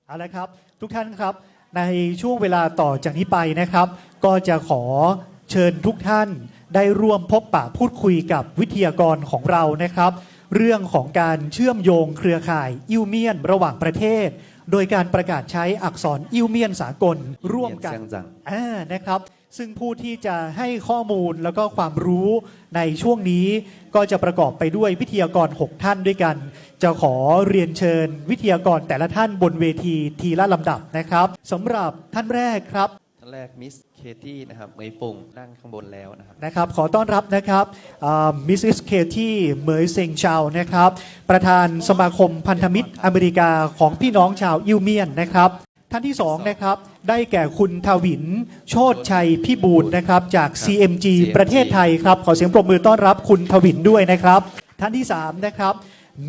เอาละครับ ทุกท่านครับ ในช่วงเวลาต่อจากนี้ไปนะครับ ก็จะขอเชิญทุกท่านได้ร่วมพบปะพูดคุยกับวิทยากรของเรานะครับ เรื่องของการเชื่อมโยงเครือข่ายอิ้วเมี่ยนระหว่างประเทศ โดยการประกาศใช้อักษรอิ้วเมี่ยนสากลร่วมกัน อ่า นะครับ ซึ่งผู้ที่จะให้ข้อมูลแล้วก็ความรู้ในช่วงนี้ ก็จะประกอบไปด้วยวิทยากรหกท่านด้วยกัน จะขอเรียนเชิญวิทยากรแต่ละท่านบนเวทีทีละลำดับนะครับ สำหรับท่านแรกครับ ท่านแรก Miss Katie นะครับ เหมยฝง นั่งข้างบนแล้วนะครับ นะครับ ขอต้อนรับนะครับ เอ่อ Missus Katie เหมยเซ็งเชานะครับ ประธานสมาคมพันธมิตรอเมริกาของพี่น้องชาวอิ้วเมี่ยนนะครับ ท่านที่สองนะครับ ได้แก่คุณทวิน โชติชัยพิบูลนะครับ จาก ครับ ซีเอ็มจี ซีเอ็มจี ประเทศไทยครับ ขอเสียงปรบมือต้อนรับคุณทวินด้วยนะครับ ท่านที่สามนะครับ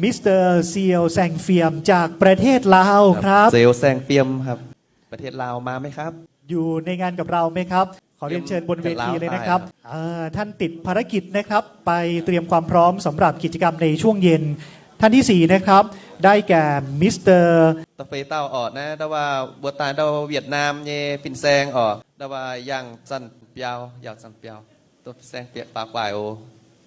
มิสเตอร์ เซียวแซงเฟียม จากประเทศลาวครับ เซียวแซงเฟียมครับ ประเทศลาวมาไหมครับ อยู่ในงานกับเราไหมครับ ขอเรียนเชิญบนเวทีเลยนะครับ เตรียมจะลาวใต้ครับ เอ่อ ท่านติดภารกิจนะครับ ไปเตรียมความพร้อมสำหรับกิจกรรมในช่วงเย็น ท่านที่สี่นะครับ ได้แก่ มิสเตอร์ ตะเฟยเต้าออกนะ แต่ว่าบัวตายเต้าเวียดนามเย ปิ่นแซงออก แต่ว่าย่างจันเปียว ย่างจันเปียว ตัวแซงเปียปากหวายโอ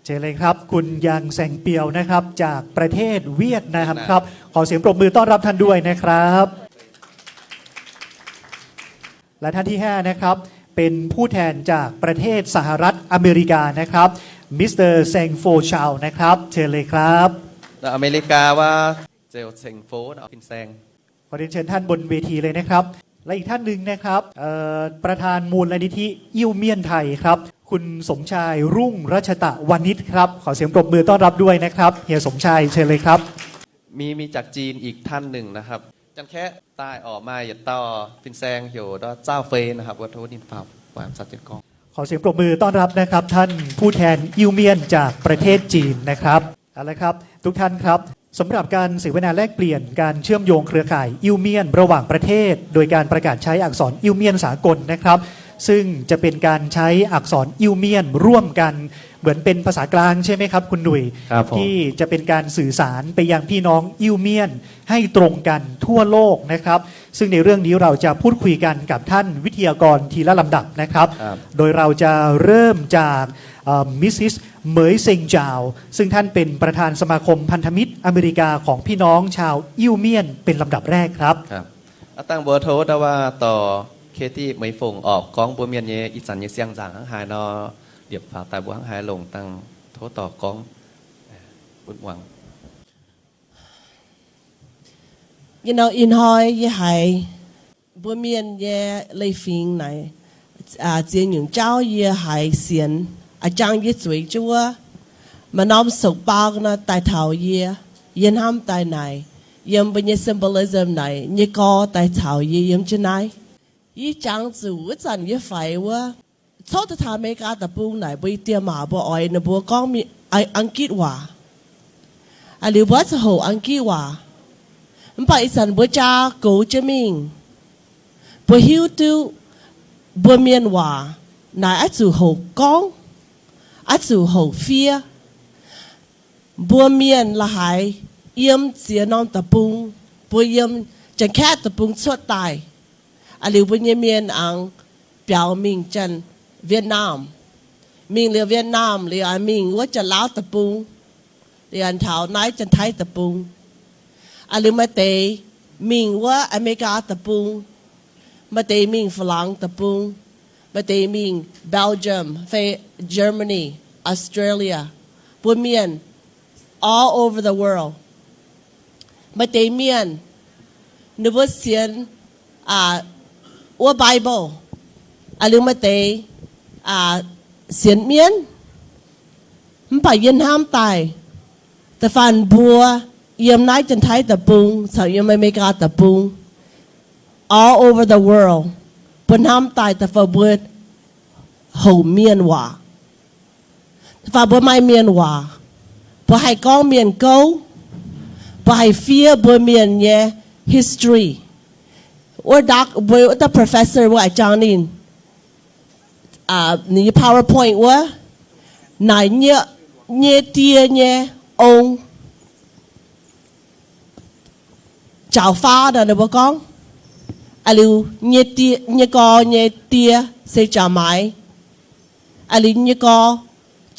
เชิญเลยครับ คุณยังแซงเปียวนะครับ จากประเทศเวียดนามครับ เวียดนาม ขอเสียงปรบมือต้อนรับท่านด้วยนะครับ และท่านที่ห้านะครับ เป็นผู้แทนจากประเทศสหรัฐอเมริกานะครับ มิสเตอร์ แซงโฟ ชาวนะครับ เชิญเลยครับ แล้วอเมริกาว่า เซลเซงโฟนเอาปิ่นแซง ขอเรียนเชิญท่านบนเวทีเลยนะครับ และอีกท่านหนึ่งนะครับ เอ่อ ประธานมูลนิธิอิ้วเมี่ยนไทยครับ คุณสมชาย รุ่งรัชตะวานิชครับ ขอเสียงปรบมือต้อนรับด้วยนะครับ เฮียสมชาย เชิญเลยครับ มี มีจากจีนอีกท่านหนึ่งนะครับ จันแคะใต้ออกมาเหยียดเต้า ปิ่นแซง โหยว ด้อเจ้าเฟยนะครับ วัตถุนินฟาวหวานสัตว์เจ็ดกอง ขอเสียงปรบมือต้อนรับนะครับ ท่านผู้แทนอิ้วเมี่ยนจากประเทศจีนนะครับ เอาละครับ ทุกท่านครับ สำหรับการเสวนาแลกเปลี่ยนการเชื่อมโยงเครือข่ายอิ้วเมี่ยนระหว่างประเทศ โดยการประกาศใช้อักษรอิ้วเมี่ยนสากลนะครับ ซึ่งจะเป็นการใช้อักษรอิ้วเมี่ยนร่วมกัน เหมือนเป็นภาษากลางใช่ไหมครับคุณหนุ่ย ครับผม ที่จะเป็นการสื่อสารไปยังพี่น้องอิ้วเมี่ยนให้ตรงกันทั่วโลกนะครับ ซึ่งในเรื่องนี้เราจะพูดคุยกันกับท่านวิทยากรทีละลำดับนะครับ ครับ โดยเราจะเริ่มจาก เอ่อ มิสซิส เหมยเซ็งจาว ซึ่งท่านเป็นประธานสมาคมพันธมิตรอเมริกาของพี่น้องชาวอิ้วเมี่ยนเป็นลำดับแรกครับ ครับ เอาตั้งเบอร์โทรแต่ว่าต่อเคที่เหมยฝงออกกล้องบัวเมียนเยอีสันเยเซียงจางห้างหายเนาะ เดี๋ยวฝากตายบัวห้างหายลงตั้งโทรต่อกล้อง บุญหวัง Yie nor ih hnoi yie haiz mbuo mienh nyei leiz-fingx naaic, aa, ziex nyungc jauv yie haiz sienx, aa, jang yie zueiz jienv wuov, maaih norm soux bau nor daaih taux yie, yie hnamv daaih naaic, yiem mbuo nyei symbolism naaic nyei gor daaih caux yie yiem jienv naaiv. Yie jangx zuqc wuov zanc yie faix wuov, coqv daaih taux America deic-bung naaic, mbuo i dieh maac mbuo oix ninh mbuo gorngv mingh Ang-gitv waac. Aa, liuz mbuo zuqc hoqc Ang-gitv waac. Mv baac ih zanc mbuo jaa goux jienv mingh, mbuo hiuv duqv mbuo mienh waac naaic oix zuqc hoqc gorngv, oix zuqc hoqc fiev. Mbuo mienh la'haaix yiem ziex norm deic-bung, mbuo yiem Janx-Kaeqv deic-bung cuotv daaih. Aa, liuz mbuo nyei mienh aengx biaux mingh Janx-Vietnam. Mingh liuz Vietnam liuz aengx mingh wuov Janx-Laauv deic-bung, liuz aengx taux naaiv Janx-Taiv deic-bung. Aa, liuz maaih deix mingh wuov America deic-bung, maaih deix mingh Faa-laangx deic-bung, maaih deix mingh Belgium fai Germany, Australia. Mbuo mienh all over the world. Maaih deix mienh ninh mbuo sienx, aa, wuov Bible, aa, liuz maaih deix, aa, sienx mienv. Mv baac yie hnamv daaih, da'faanh mbuo yiem naaiv Janx-Taiv deic-bung caux yiem America deic-bung, all over the world, mbuo hnamv daaih da'faanh mbuo hoqc mienh waac, da'faanh mbuo maaih mienh waac, mbuo haih gorngv mienh gouv, mbuo haih fiev mbuo mienh nyei history. Wuov doc, mbuo wuov dauh professor wuov a'jang ninh, aa, ninh nyei PowerPoint wuov, naaic nyei, nyei die nyei ong, jaux faa nor ninh mbuo gorngv, A'liuz nyei die, nyei gorx nyei die se Jaax Maix. A'liuz nyei gorx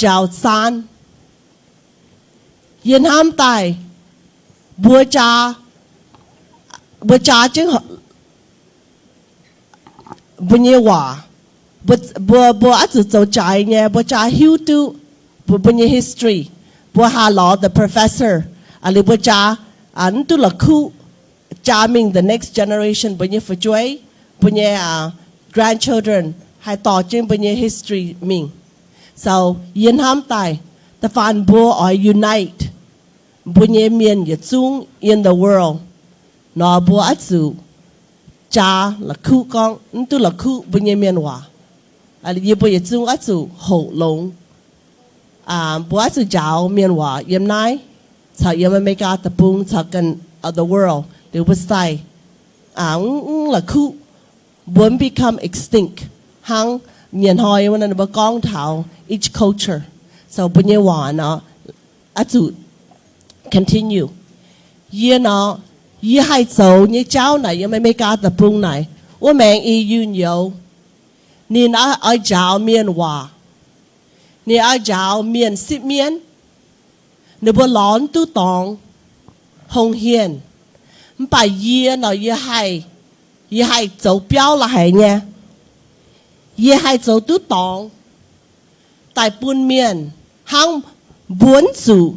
Jaax Saan. Yie hnamv daaih mbuo jaa, mbuo jaa jienv mbuo nyei waac, mbuo, mbuo, mbuo oix zuqc zoux jaaix nyei, mbuo jaa hiuv duqv mbuo, mbuo nyei history, mbuo haih lorz the professor, a'liuz mbuo jaa mv duqv la'kuqv jaa mingh the next generation, mbuo nyei fu'jueiv, mbuo nyei grandchildren haih dorh jienv mbuo nyei history mingh. So yie hnamv daaih, da'faanh mbuo oix unite mbuo nyei mienh yietc zungv in the world nor, mbuo oix zuqc jaa la'kuqv gorngv, mv duqv la'kuqv mbuo nyei mienh waac. Yie mbuo yietc zungv oix zuqc hoqc longx. Mbuo oix zuqc njaaux mienh waac yiem naaiv, caux yiem America deic-bung, caux ganh the world, liuz mbuo sai mv la'kuqv, mbuo mv become extinct hnangv nyei hnoi wuov ninh mbuo gorngv taux each culture. So mbuo nyei waac nor oix zuqc continue. Yie nor, yie haih zoux nyei jauv naaic yiem America deic-bung naaic, wuov maengx i yunh youz, ninh oix njaaux mienh waac, ninh oix njaaux mienh sipv mienv, ninh mbuo lorz mv duqv dorngx hongh hienh. Mv baac yie nor, yie haih, yie haih zoux biauv la'haic nyei. Yie haih zoux duqv dorngx daaih bun mienh hnangv mbuo zuqc,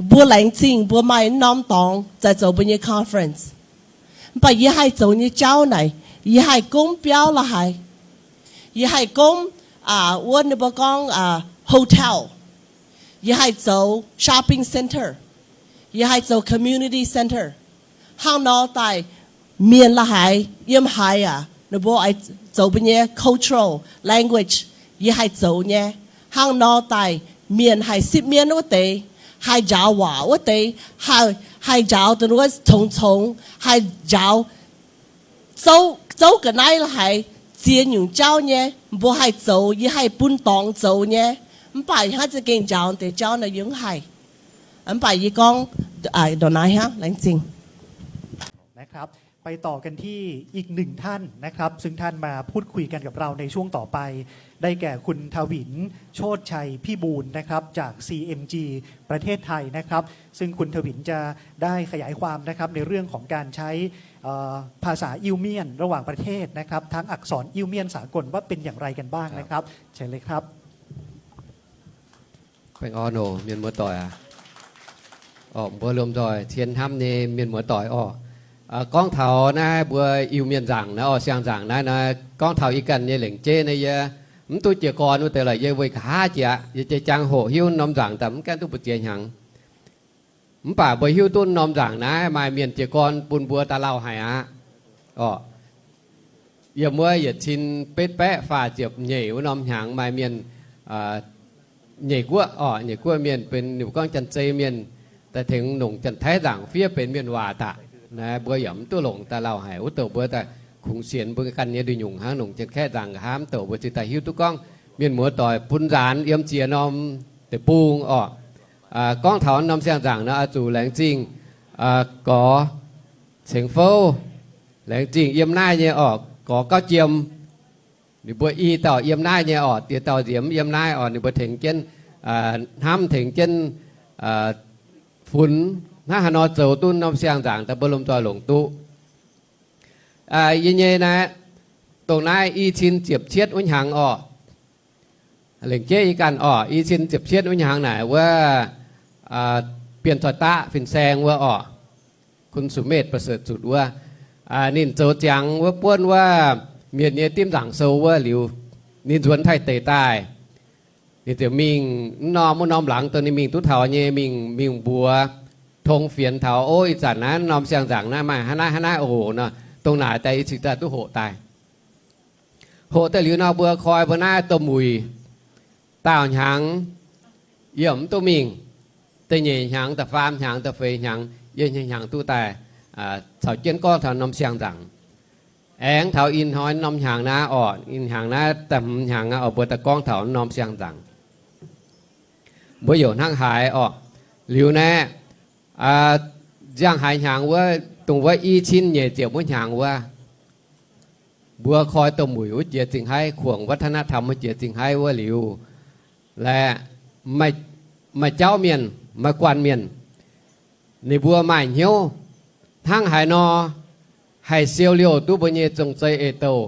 mbuo laengz zingh mbuo maaih norm dorngx zaaih zoux mbuo nyei conference. Mv baac yie haih zoux nyei jauv naaic, yie haih gomv biauv la'haic. Yie haih gomv, wuov ninh mbuo gorngv hotel. Yie haih zoux shopping center. Yie haih zoux community center. Hnangv nor daaih mienh la'haic yiem haaix aac, ninh mbuo oix zoux mbuo nyei cultural language, yie haih zoux nyei. Hnangv nor daaih mienh haih sipv mienv wuov deix, haih njaaux waac wuov deix, haih, haih njaaux dongh wuov congx-congx, haih njaaux zouv, zouv ga'naaiv la'haic, ziex nyungc jauv nyei, mbuo haih zoux, yie haih bun dorngx zoux nyei. Mv baac hnangv za'gengh njaaux deix jauv nor yie mv haih. Mv baac yie gorngv ndongc naaiv hnangv. Laengz zingh.นะครับ ไปต่อกันที่อีกหนึ่งท่านนะครับ ซึ่งท่านมาพูดคุยกันกับเราในช่วงต่อไป ได้แก่คุณทวิน โชติชัยพิบูลนะครับ จาก ซี เอ็ม จี ประเทศไทยนะครับ ซึ่งคุณทวินจะได้ขยายความนะครับในเรื่องของการใช้เอ่อภาษาอิวเมียนระหว่างประเทศนะครับ ทั้งอักษรอิวเมียนสากลว่าเป็นอย่างไรกันบ้างนะครับ เชิญเลยครับ Baengh orn oc, mienh muoz-doic aac. Orqc, mbuo lomh nzoih cien hnamv nyei mienh muoz-doic orqc. Gorngv taux naaiv mbuo Iu-Mienh nzaangc naaiv orqc, siang-nzaangc naaiv, naaiv gorngv taux ih ganh nyei lengc jeiv naaiv yie mv duqv jiez gorn wuov deix lorqc, yie weic nqa'haav jiex, yie jiex jangx hoqc hiuv norm nzaangc daaih mv gaengh duqv mbu'ziex hnyangx. Mv baac mbuo hiuv duqv norm nzaangc naaiv maaih mienh jiez gorn bun mbuo daaih lauh haic aqv. Orqc, yiem wuov yietc cin betv baeqv faah ziepc nyeic wuov norm hnyangx maaih mienh, Nyeic Guoqv orqc, Nyeic Guoqv mienh benx ninh mbuo gorngv Janx-Zei mienh daaih tengx longc Janx-Taiv nzaangc fiev benx mienh waac daaih. Naaiv mbuo yaac mv duqv longc daaih lauh haic, wuov douc mbuo daaih kungx sienx mbuo ganh nyei nduqc nyungc hnangv, longc Janx-Kaeqv nzaangc nqa'haav, wuov douc mbuo ziouc daaih hiuv duqv gorngv mienh muoz-doic bun nzaanx yiem ziex norm deic-bung orqc. Gorngv taux norm siang-nzaangc nor, oix zuqc laengz zingh gorx Cengx Fouv, laengz zingh yiem naaiv nyei orqc, gorx Gauv Jiem. Ninh mbuo i dauh yiem naaiv nyei orqc, diex dauh nziex mv yiem naaiv orqc, ninh mbuo tengx jienv hnamv, tengx jienv funx hnangv haaix nor zoux duqv norm siang-nzaangc daaih mbuo lomh nzoih longc duqv. Yie nyei naaiv, dongh naaiv i cin ziepc cietv wuov hnyangx orqc, lengc jeiv ih ganh orqc, i cin ziepc cietv wuov hnyangx naaic wuov, Bienh Zoih-Daqv fin-saeng wuov orqc, Kun Su Metv Ba'setv Zutc wuov, ninh zoux ziangx wuov buonv wuov Mienh nyei Dimv Nzaangc Sou wuov liuz, ninh nzuonx Taiv deic daaih, ninh ziouc mingh mv norm wuov norm laangz dongh ninh mingh duqv taux nyei, mingh, mingh mbuox tong fienx taux, ov, ih zanc naaiv norm siang-nzaangc naaiv maaih hnangv naaiv hnangv naaiv oc nor, dongh naaic daaih yie cingx daaih duqv hoqc daaih. Hoqc daaih liuz nor, mbuo koi mbuo naaiv domh wuic daauh hnyangx yie mv duqv mingh. Da'nyeic hnyangx, da'faam hnyangx, da'feix hnyangx, yie nyei hnyangx duqv daaih caux jienv gorngv taux norm siang-nzaangc. Aengx taux ih hnoi norm hnyangx naaiv orqc, ih hnyangx naaiv da'hmz hnyangx aqv, mbuo daaih gorngv taux norm siang-nzaangc. Mbuo youc hnangv haaix orqc? Liuz naaiv, nziang haaix hnyangx wuov, dongh wuov i cin nyeic ziepc wuov hnyangx wuov, mbuo koi domh muic wuov jiex zingh haiv, kuongc วัฒนธรรม wuov jiex zingh haiv wuov liuz, laaix maaih jauv mienh, maaih guanh mienh, ninh mbuo maaih hnyouv hnangv haaix nor haih siou liouh duqv mbuo nyei zong-zei eix-douh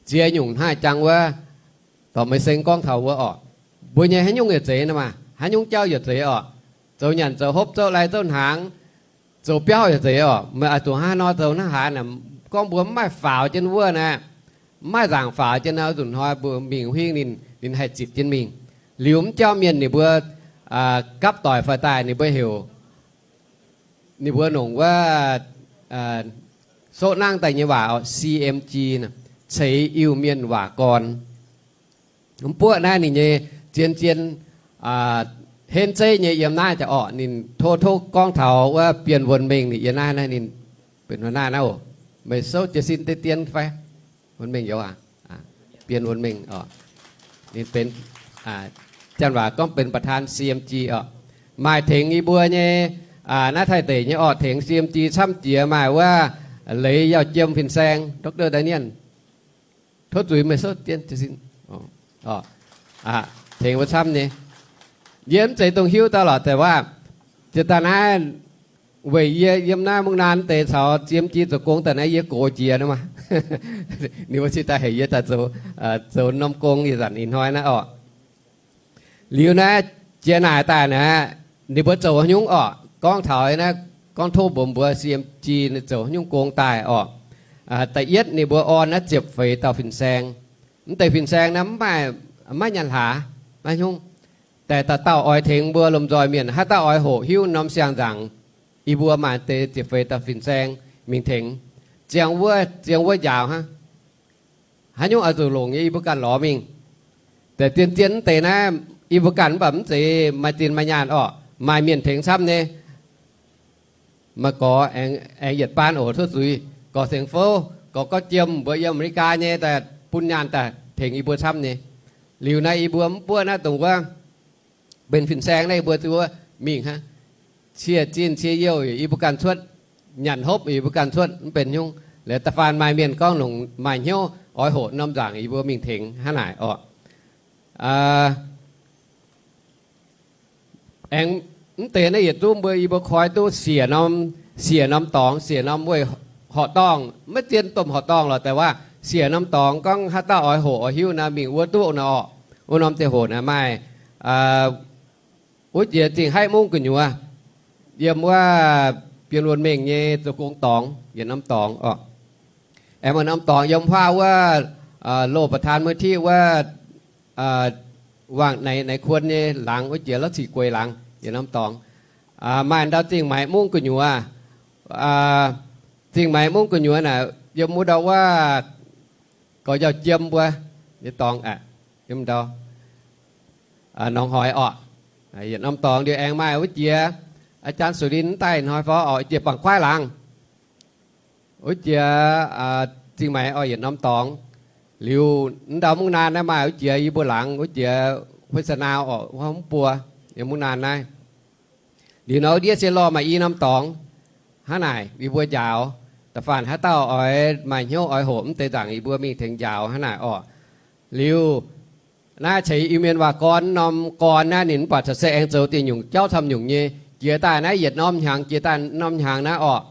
ziex nyungc hnangv jangx wuov, dorh meih seng gorngv taux wuov orqc. Mbuo nyei haaix nyungc yaac zeiz nor maah, haaix nyungc jauv yaac zeiz orqc. Zoux nyanc zoux hopv, zoux lai zoux hnaangx, zoux biauv yaac zeiz orqc. Meih oix zuqc hnangv haaix nor zoux hnangv haaix, gorngv mbuo mv maaih faaux jienv wuov naaic, mv maaih nzaangc faaux jienv naaic, zuqc hnoi mbuo mingh huingv ninh, ninh haih zitc jienv mingh. Liuz mv jauv mienh ninh mbuo gapv doic fai daaih ninh mbuo heuc, ninh mbuo nongc wuov soqv nangv daaih nyei waac orqc, C M G, ceix Iu-Mienh waac gorn. Mv buoqv naaiv ninh nyei zien-zien henv zeiv nyei yiem naaiv jaax orqc. Ninh tov tov gorngv taux wuov Bienh Wuonh Mengh, ninh yiem naaiv, naaiv ninh benx huo naaiv naaiv oc. Meih souv jiez sin deix dien fai? Wuonh Mengh youz aac, Bienh Wuonh Mengh orqc. Ninh benx, janx waac gorngv benx ประธาน C M G orqc. Maaih tengx yie mbuo nyei naaiv Taiv deic nyei orqc, tengx C M G camv jiex maaih wuov Leiz Yauh Jiem fin-saeng, Doctor Daniel. Tov zuiz meih souv dien jiez sin. Tengx mbuo camv nyei. Yie mv zeiz dongh hiuv daaih lorqc, deix waac jiex daaih naaiv weic yie yiem naaiv mungv naan deix caux C M G zoux gong daaih naaiv yie gox jiex nor maah. Ninh mbuo cingx daaih heuc yie daaih zoux, zoux norm gong ih zanc ih hnoi naaiv orqc. Liuz naaiv jiex naaic daaih naaiv, ninh mbuo zoux haaix nyungc orqc? Gorngv taux naaiv, gorngv tov mbuox mbuo C M G zoux haaix nyungc gong daaih orqc. Da'yietv ninh mbuo orn naaiv ziepc feix dauh fin-saeng. Mv deix fin-saeng naaiv mv maaih, maiv nyaanh hlaax, maiv hnyungv. Daaih dauh dauh oix tengx mbuo lomh nzoih mienh, haaix dauh oix hoqc hiuv norm siang-nzaangc, yie mbuo maaih deix ziepc feix dauh fin-saeng mingh tengx. Ziangh wuov, ziangh wuov njaaux hnangv. Haaix nyungc oix zuqc longc nyei yie mbuo ganh lorz mingh. Deix zien-zien mv deix naaiv yie mbuo ganh mv baac mv zeiz maaih zinh maaih nyaanh orqc, maaih mienh tengx camv nyei. Maaih gorx aengx yietc baan oc, tov zuiz, gorx Sengx Fouv, gorx Gauv Jiem, mbuo yiem America nyei daaih bun nyaanh daaih tengx yie mbuo camv nyei. Liuz naaiv yie mbuo mv buoqv naaiv dongh wuov benx fin-saeng naaiv yie mbuo zuov mingh hnangv. Cie zinh cie youh yie mbuo ganh cuotv, nyanc hopv yie mbuo ganh cuotv, mv benx haaix nyungc. Liuz da'faanh maaih mienh gorngv longc maaih hnyouv oix hoqc norm nzaangc yie mbuo mingh tengx hnangv naaic orqc. Aengx mv deix naaiv yietc zungv mbuo yie mbuo koi duqv siec norm, siec norm dorngx, siec norm weih horqc dorngh, maiv zien domh horqc dorngh lorqc, deix waac siec norm dorngx gorngv haaix dauh oix hoqc oix hiuv naaiv mingh wuov duqv nor orqc. Wuov norm ziangh hoc naaiv maaih wuov jiex zingh haiv mungv gu'nyuoz yiem wuov Bienh Wuonh Mengh nyei zoux gong dorngx yietc norm dorngx orqc. Aengx maaih norm dorngx yiem huaav wuov loz ประธานมูลนิธิ wuov Wangc Naix Kuon nyei laangz wuov jiex Lauv Cic Gueix laangz yietc norm dorngx. Maaih ndau zingh maix mungv gu'nyuoz, zingh maix mungv gu'nyuoz naaic yiem wuov ndau wuov gorx Yauh Jiem mbuo nyei dorngx aqv, yiem ndau Nongc Hoix orqc. Yietc norm dorngx liuz aengx maaih wuov jiex อาจารย์สุรินทร์ daaih hnoi fai orqc, jiex Bangc Kuaaiv laangz. Wuov jiex zingh maix orqc, yietc norm dorngx. Liuz ndau mungv naan naaiv maaih wuov jiex yie mbuo laangz wuov jiex Huei Sa Nau orqc, wuov mv buo yiem mungv naan naaiv. Liuz nor ndiev se lorh maaih i norm dorngx. Hnangv naaic yie mbuo njaaux, da'faanh haaix dauh oix maaih hnyouv oix hoqc mv deix nzaangc yie mbuo mingh tengx njaaux hnangv naaic orqc. Liuz naaiv ceix Iu-Mienh waac gorn norm gorn naaiv ninh mv baac caux se aengx zoux dingc nyungc jauv camv nyungc nyei. Jiex daaih naaiv yietc norm hnyangx, jiex daaih norm hnyangx naaiv orqc,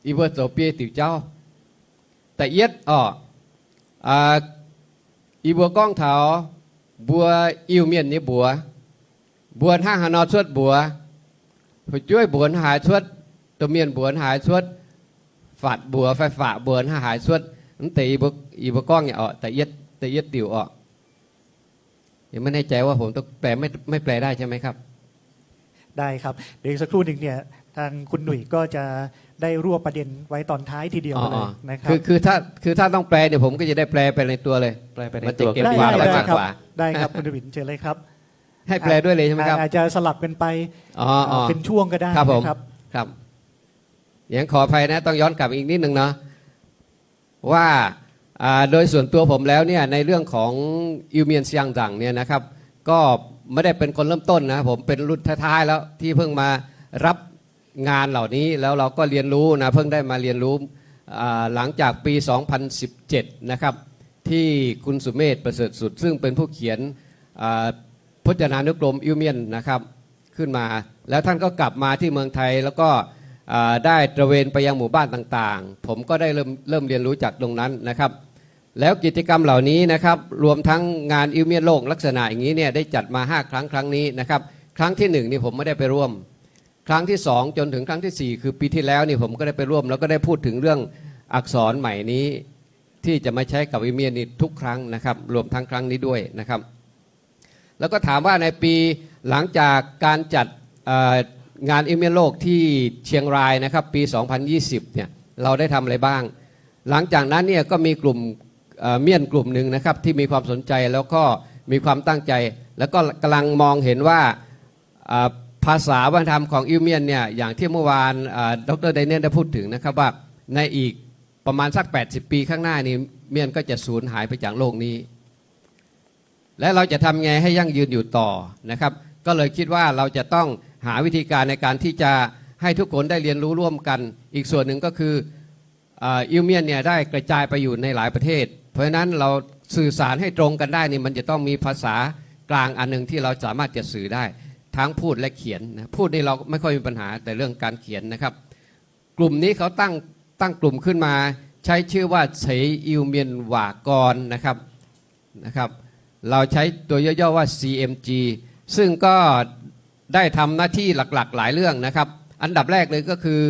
yie mbuo zoux biei diuc jauv. Da'yietv orqc, yie mbuo gorngv taux mbuo Iu-Mienh nyei mbuox, mbuo hnangv haaix nor cuotv mbuox, fu'jueiv mbuox hnangv haaix cuotv, domh mienh mbuox hnangv haaix cuotv, fatv mbuox fai faqv mbuox hnangv haaix cuotv. Mv deix yie mbuo gorngv nyei orqc, da'yietv diuc orqc. ยังไม่แน่ใจว่าผมต้องแปลไม่ไม่แปลได้ใช่ไหมครับ ได้ครับ เดี๋ยวอีกสักครู่หนึ่งเนี่ย ทางคุณหนุ่ยก็จะได้รวบประเด็นไว้ตอนท้ายทีเดียวเลยนะครับ คือคือถ้าคือถ้าต้องแปลเนี่ยผมก็จะได้แปลไปในตัวเลย แปลไปในตัว มันจะเก็บความได้ได้ครับ ได้ครับ คุณทวินเชิญเลยครับ ให้แปลด้วยเลยใช่ไหมครับ อาจจะสลับกันไป อ๋อ เป็นช่วงก็ได้นะครับ ครับ ยังขออภัยนะ ต้องย้อนกลับอีกนิดนึงเนาะ ว่าโดยส่วนตัวผมแล้วเนี่ยในเรื่องของ Iu-Mien Siang Nzangc เนี่ยนะครับ ก็ไม่ได้เป็นคนเริ่มต้นนะ ผมเป็นรุ่นท้ายๆแล้วที่เพิ่งมารับงานเหล่านี้ แล้วเราก็เรียนรู้นะ เพิ่งได้มาเรียนรู้ หลังจากปี สองพันสิบเจ็ด นะครับ ที่คุณสุเมธ ประเสริฐสุด ซึ่งเป็นผู้เขียนพจนานุกรมอิ้วเมียนนะครับ ขึ้นมา แล้วท่านก็กลับมาที่เมืองไทย แล้วก็ได้ตระเวนไปยังหมู่บ้านต่างๆ ผมก็ได้เริ่มเริ่มเรียนรู้จากตรงนั้นนะครับ แล้วกิจกรรมเหล่านี้นะครับ รวมทั้งงานอิ้วเมียนโลกลักษณะอย่างนี้เนี่ย ได้จัดมาห้าครั้ง ครั้งนี้นะครับ ครั้งที่หนึ่งนี่ผมไม่ได้ไปร่วม ครั้งที่สองจนถึงครั้งที่สี่ คือปีที่แล้วนี่ผมก็ได้ไปร่วม แล้วก็ได้พูดถึงเรื่องอักษรใหม่นี้ ที่จะมาใช้กับอิ้วเมียนนี่ทุกครั้งนะครับ รวมทั้งครั้งนี้ด้วยนะครับ แล้วก็ถามว่าในปีหลังจากการจัดงานอิ้วเมียนโลกที่เชียงรายนะครับ ปี สองพันยี่สิบ เนี่ย เราได้ทำอะไรบ้าง หลังจากนั้นเนี่ยก็มีกลุ่มเมียนกลุ่มหนึ่งนะครับ ที่มีความสนใจแล้วก็มีความตั้งใจ แล้วก็กำลังมองเห็นว่าภาษาวัฒนธรรมของอิ้วเมียนเนี่ย อย่างที่เมื่อวานดรไดเนียลได้พูดถึงนะครับ ว่าในอีกประมาณสัก แปดสิบ ปีข้างหน้านี้ เมียนก็จะสูญหายไปจากโลกนี้ และเราจะทำไงให้ยั่งยืนอยู่ต่อนะครับ ก็เลยคิดว่าเราจะต้องหาวิธีการในการที่จะให้ทุกคนได้เรียนรู้ร่วมกัน อีกส่วนหนึ่งก็คืออิ้วเมียนเนี่ยได้กระจายไปอยู่ในหลายประเทศ เพราะฉะนั้นเราสื่อสารให้ตรงกันได้นี่ มันจะต้องมีภาษากลางอันหนึ่งที่เราสามารถจะสื่อได้ ทั้งพูดและเขียนนะ พูดนี่เราไม่ค่อยมีปัญหา แต่เรื่องการเขียนนะครับ กลุ่มนี้เขาตั้งตั้งกลุ่มขึ้นมา ใช้ชื่อว่าเฉยอิวเมียนหว่ากรนะครับ นะครับ เราใช้ตัวย่อๆว่า ซีเอ็มจี ซึ่งก็ได้ทำหน้าที่หลักๆหลายเรื่องนะครับ อันดับแรกเลยก็คือ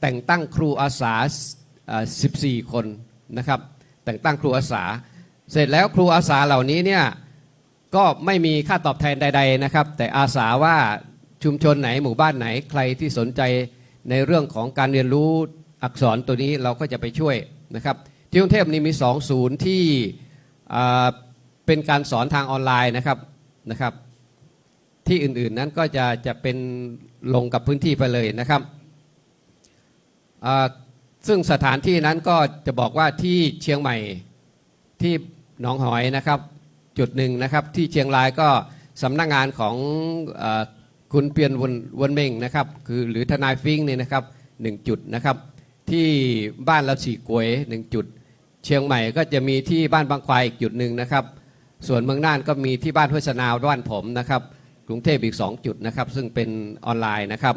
แต่งตั้งครูอาสาเอ่อสิบสี่คนนะครับ แต่งตั้งครูอาสา เสร็จแล้วครูอาสาเหล่านี้เนี่ย ก็ไม่มีค่าตอบแทนใดๆนะครับ แต่อาสาว่าชุมชนไหนหมู่บ้านไหนใครที่สนใจในเรื่องของการเรียนรู้อักษรตัวนี้เราก็จะไปช่วยนะครับ ที่กรุงเทพฯนี่มีสองศูนย์ที่อ่าเป็นการสอนทางออนไลน์นะครับนะครับ ที่อื่นๆนั้นก็จะจะเป็นลงกับพื้นที่ไปเลยนะครับ ซึ่งสถานที่นั้นก็จะบอกว่าที่เชียงใหม่ที่หนองหอยนะครับจุดหนึ่งนะครับ ที่เชียงรายก็สำนักงานของคุณเปียนวนเมงนะครับ คือหรือทนายฟิงค์เนี่ยนะครับหนึ่งจุดนะครับ ที่บ้านลาสี่กวยหนึ่งจุด เชียงใหม่ก็จะมีที่บ้านบางควายอีกจุดหนึ่งนะครับ ส่วนเมืองน่านก็มีที่บ้านห้วยสนาวบ้านผมนะครับ กรุงเทพฯอีกสองจุดนะครับ ซึ่งเป็นออนไลน์นะครับ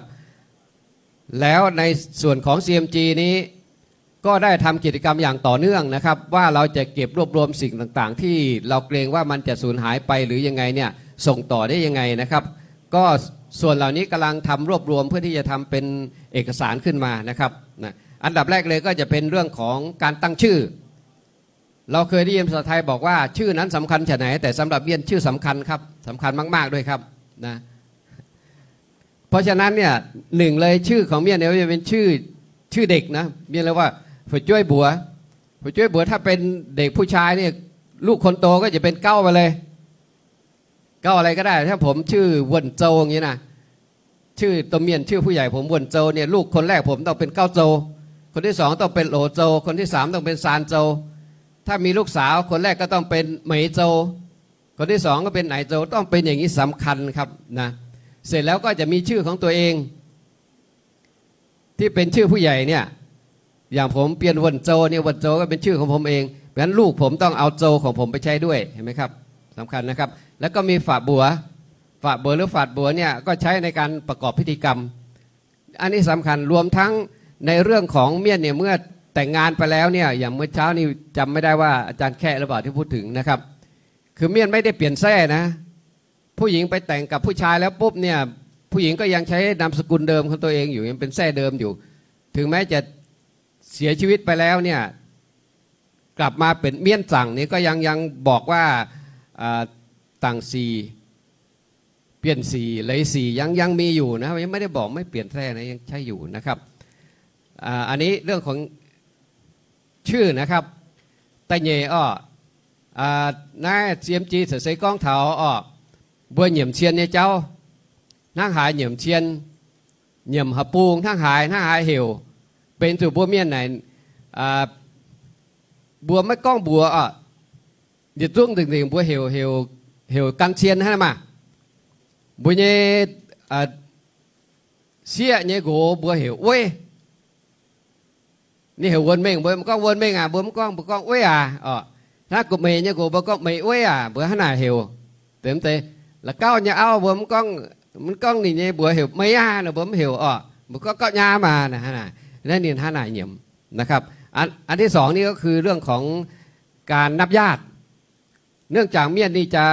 แล้วในส่วนของ ซีเอ็มจี นี้ก็ได้ทำกิจกรรมอย่างต่อเนื่องนะครับ ว่าเราจะเก็บรวบรวมสิ่งต่างๆที่เราเกรงว่ามันจะสูญหายไปหรือยังไงเนี่ย ส่งต่อได้ยังไงนะครับ ก็ส่วนเหล่านี้กำลังทำรวบรวมเพื่อที่จะทำเป็นเอกสารขึ้นมานะครับนะ อันดับแรกเลยก็จะเป็นเรื่องของการตั้งชื่อ เราเคยได้ยินภาษาไทยบอกว่าชื่อนั้นสำคัญแค่ไหน แต่สำหรับเมียนชื่อสำคัญครับ สำคัญมากๆด้วยครับนะ เพราะฉะนั้นเนี่ย หนึ่งเลยชื่อของเมียนเนี่ยจะเป็นชื่อชื่อเด็กนะ เมียนเรียกว่าหัวจ้วยบัว หัวจ้วยบัวถ้าเป็นเด็กผู้ชายเนี่ย ลูกคนโตก็จะเป็นเก๊าไปเลย เก๊าอะไรก็ได้ ถ้าผมชื่อเวินโจอย่างนี้นะ ชื่อตัวเมียนชื่อผู้ใหญ่ผมเวินโจเนี่ย ลูกคนแรกผมต้องเป็นเก๊าโจ คนที่สองต้องเป็นโหลโจ คนที่สามต้องเป็นซานโจ ถ้ามีลูกสาวคนแรกก็ต้องเป็นเหมยโจ คนที่สองก็เป็นไหนโจ ต้องเป็นอย่างนี้สำคัญครับนะ เสร็จแล้วก็จะมีชื่อของตัวเอง ที่เป็นชื่อผู้ใหญ่เนี่ย อย่างผมเปียนเวินโจเนี่ย เวินโจก็เป็นชื่อของผมเอง เพราะฉะนั้นลูกผมต้องเอาโจของผมไปใช้ด้วย เห็นไหมครับ สำคัญนะครับ แล้วก็มีฝาบัว ฝาบัวหรือฝาดบัวเนี่ยก็ใช้ในการประกอบพิธีกรรม อันนี้สำคัญ รวมทั้งในเรื่องของเมียนเนี่ย เมื่อแต่งงานไปแล้วเนี่ย อย่างเมื่อเช้านี้จำไม่ได้ว่าอาจารย์แคะหรือเปล่าที่พูดถึงนะครับ คือเมียนไม่ได้เปลี่ยนแทร่นะ ผู้หญิงไปแต่งกับผู้ชายแล้วปุ๊บเนี่ย ผู้หญิงก็ยังใช้นามสกุลเดิมของตัวเองอยู่ ยังเป็นแทร่เดิมอยู่ ถึงแม้จะเสียชีวิตไปแล้วเนี่ย กลับมาเป็นเมียนจั่งนี้ก็ยังยังบอกว่าต่างสีเปลี่ยนสีเลยสียังยังมีอยู่นะ ยังไม่ได้บอกไม่เปลี่ยนแทร่นะ ยังใช้อยู่นะครับ อันนี้เรื่องของชื่อนะครับ แต่เย่ออ้อ naaiv ziemc jiex ceix seix gorngv taux orqc, mbuo nyiemc cien nyei jauv, hnangv haaix nyiemc cien, nyiemc haaix bung, hnangv haaix, hnangv haaix heuc, benx zuqc mbuo mienh naaic, mbuo maiv gorngv mbuox orqc, yietc zungv nzengc nzengc mbuo heuc, heuc, heuc gan cien hnangv maah. Mbuo nyei sieqv nyei nqox mbuo heuc weiv. Ninh heuc wuonx mengh, mbuo mv gorngv wuonx mengh aac, mbuo mv gorngv, mbuo gorngv ueiv aac oc. Hnangv gu'meix nyei nqox mbuo gorngv meix ueiv aac, mbuo hnangv naaic heuc. Deix mv deix, la'gauv nyei auv mbuo mv gorngv, mv gorngv ninh nyei mbuox heuc meix aac, mbuo mv heuc oc, mbuo gorngv gauv nyaam aac. Naaiv ninh hnangv naaic nyiemc. อันที่สองนี่ก็คือเรื่องของการนับญาติ เนื่องจากเมียนนี่จะ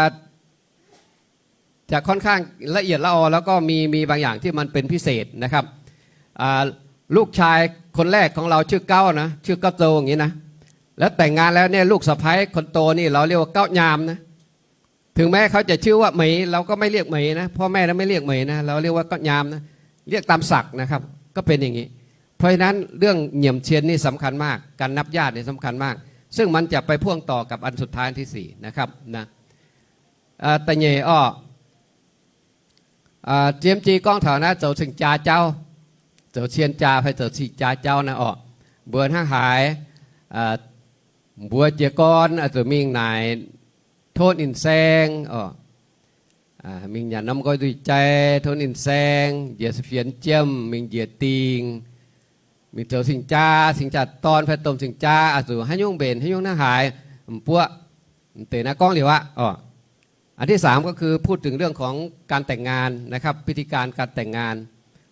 จะค่อนข้างละเอียดละออ แล้วก็มี มีบางอย่างที่มันเป็นพิเศษนะครับ อ่า ลูกชายคนแรกของเราชื่อเก๊านะ ชื่อเก๊าโจวอย่างนี้นะ แล้วแต่งงานแล้วเนี่ย ลูกสะใภ้คนโตนี่เราเรียกว่าเก๊ายามนะ ถึงแม้เขาจะชื่อว่าเหมย เราก็ไม่เรียกเหมยนะ พ่อแม่เราไม่เรียกเหมยนะ เราเรียกว่าเก๊ายามนะ เรียกตามศักดิ์นะครับ ก็เป็นอย่างนี้ เพราะฉะนั้นเรื่องเหนี่ยมเชียนนี่สำคัญมาก การนับญาตินี่สำคัญมาก ซึ่งมันจะไปพ่วงต่อกับอันสุดท้ายอันที่สี่นะครับนะ Da'nyeic orqc, Jiem Jie gorngv taux naaiv zoux cing-jaa jauv, zoux cien jaa fai zoux cing-jaa jauv naaiv orqc, mbuo hnangv haaix, mbuo jiez gorn oix zuqc mingh naaic tov ninh saeng orqc, mingh nyanc norm nqoi nzuih jai tov ninh saeng, njiec fienx jiem, mingh njiec dingh, mingh zoux cing-jaa, cing-jaa dorn fai domh cing-jaa, oix zuqc haaix nyungc mbenc haaix nyungc hnangv haaix, m'buoqv, m'deix naaiv gorngv liuz aqv orqc. อันที่สามก็คือพูดถึงเรื่องของการแต่งงานนะครับ พิธีการการแต่งงาน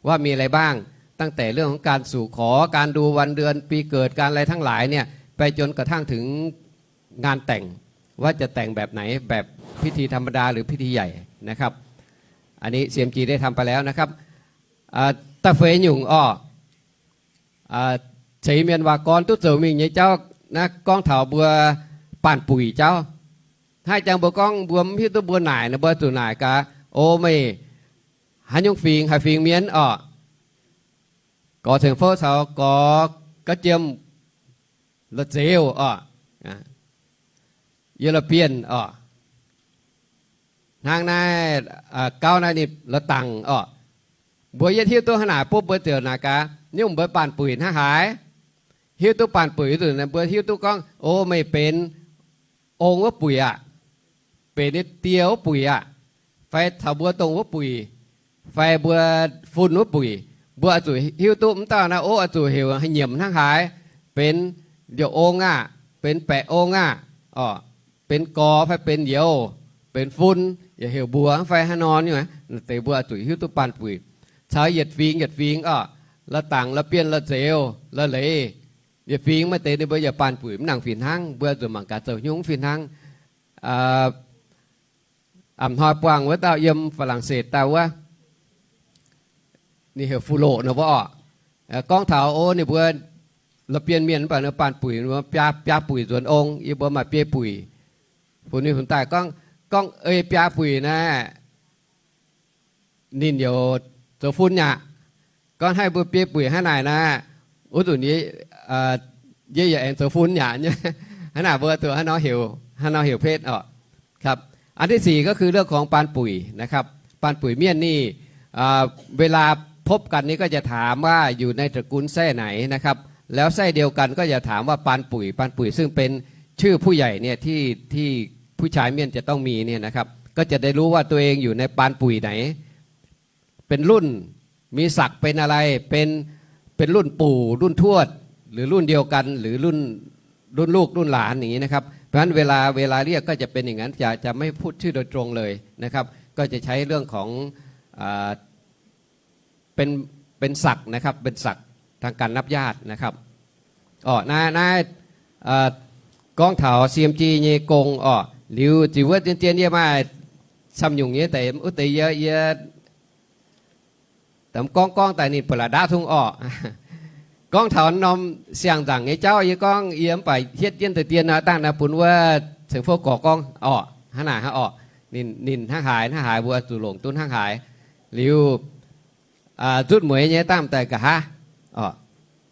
ว่ามีอะไรบ้าง ตั้งแต่เรื่องของการสู่ขอ การดูวันเดือนปีเกิด การอะไรทั้งหลายเนี่ย ไปจนกระทั่งถึงงานแต่ง ว่าจะแต่งแบบไหน แบบพิธีธรรมดาหรือพิธีใหญ่นะครับ อันนี้ ซีเอ็มจี ได้ทำไปแล้วนะครับ Da'feix nyungc orqc, ceix mienh waac gorn duqv zoux mingh nyei jauv naaiv gorngv taux mbuo baanh buic jauv. Hnangv jangx mbuo gorngv mbuo mv hiuv duqv mbuo naaic nor, mbuo zuqc naaic gaax, O meih haaix nyungc fingx, haaix fingx mienh orqc? Gorx ceng fouv caux gorx ga'jiem, la'zeix orqc, yie la'bienh orqc, hnangv naaiv gauv naaiv ninh la'dangc orqc. Mbuo yietv hiuv duqv hnangv naaic bupv mbuo ziouc naaic gaax, nyungc mbuo baanh buic hnangv haaix? Hiuv duqv baanh buic zuqc mbuo hiuv duqv gorngv, O, meih benx ong wuov buic aqv, benx ninh die wuov buic aqv, fai caux mbuo dongh wuov buic, fai mbuo fun wuov buic. Mbuo oix zuqc hiuv duqv mv dauh naaiv o oix zuqc heuc nyiemc hnangv haaix, benx ndiouh ong aah, benx baeqc ong aah, orqc, benx gorx fai benx youz, benx fun, yaac heuc mbuox fai haaix nor nyungc, deix mbuo oix zuqc hiuv duqv baanh buic. Caux yietc fingx yietc fingx orqc, la'dangc, la'bienh, la'zeix, la'leiz, yietc fingx maaih deix ninh mbuo yaac baanh buic mv nangc fih hnangv. Mbuo zuqc mangc gaax zoux hnyouv fih hnangv. A'hnoi buangh wuov dauh yiem Faa^laa^setv daaih wuov, ninh heuc Fu^loqc nor wuov orqc, gorngv taux o ninh mbuo la'bienh mienh mv baac ninh baanh buic, biaa, biaa buic nzuonx ong, yie mbuo maaih biei buic. Funx ninh funx daaih gorngv, gorngv ei biaa buic naaiv ninh youc zoux fun aqv. Gorngv haih mbuo biei buic hnangv naaic naaiv, wuov nzunc yie yaac aengx zoux fun aqv nyei. Hnangv naaic mbuo zuqc hnangv nor heuc, hnangv nor heuc betv orqc. อันที่สี่ก็คือเรื่องของปานปุ๋ยนะครับ ปานปุ๋ยเมียนนี่ เวลาพบกันนี่ก็จะถามว่าอยู่ในตระกูลแทร่ไหนนะครับ แล้วแทร่เดียวกันก็จะถามว่าปานปุ๋ย ปานปุ๋ยซึ่งเป็นชื่อผู้ใหญ่เนี่ยที่ที่ผู้ชายเมียนจะต้องมีเนี่ยนะครับ ก็จะได้รู้ว่าตัวเองอยู่ในปานปุ๋ยไหน เป็นรุ่น มีศักดิ์เป็นอะไร เป็น เป็นรุ่นปู่ รุ่นทวด หรือรุ่นเดียวกัน หรือรุ่น รุ่นลูก รุ่นหลาน อย่างนี้นะครับ เพราะฉะนั้นเวลา เวลาเรียกก็จะเป็นอย่างนั้น จะ จะไม่พูดชื่อโดยตรงเลยนะครับ ก็จะใช้เรื่องของ อ่า เป็น เป็นศักดิ์นะครับ เป็นศักดิ์ทางการนับญาตินะครับ Orqc, naaiv, naaiv gorngv taux C M G nyei gong orqc. Liuz zic wuov dien dien yie maaih camv nyungc nyei deix, wuov deix yie, yie gorngv gorngv daaih ninh buatc la'ndaauv tungv orqc. Gorngv taux norm siang-nzangc nyei jauv yie gorngv yie mv baac hietv jienv deix dien naaiv dangh naaiv bun wuov ceng fouv gorx gorngv orqc, hnangv naaic hnangv orqc. Ninh, ninh hnangv haaix hnangv haaix mbuo zuqc longc duqv hnangv haaix. Liuz อ่า nzutv mueiz nyei dangh daaih nqa'haav.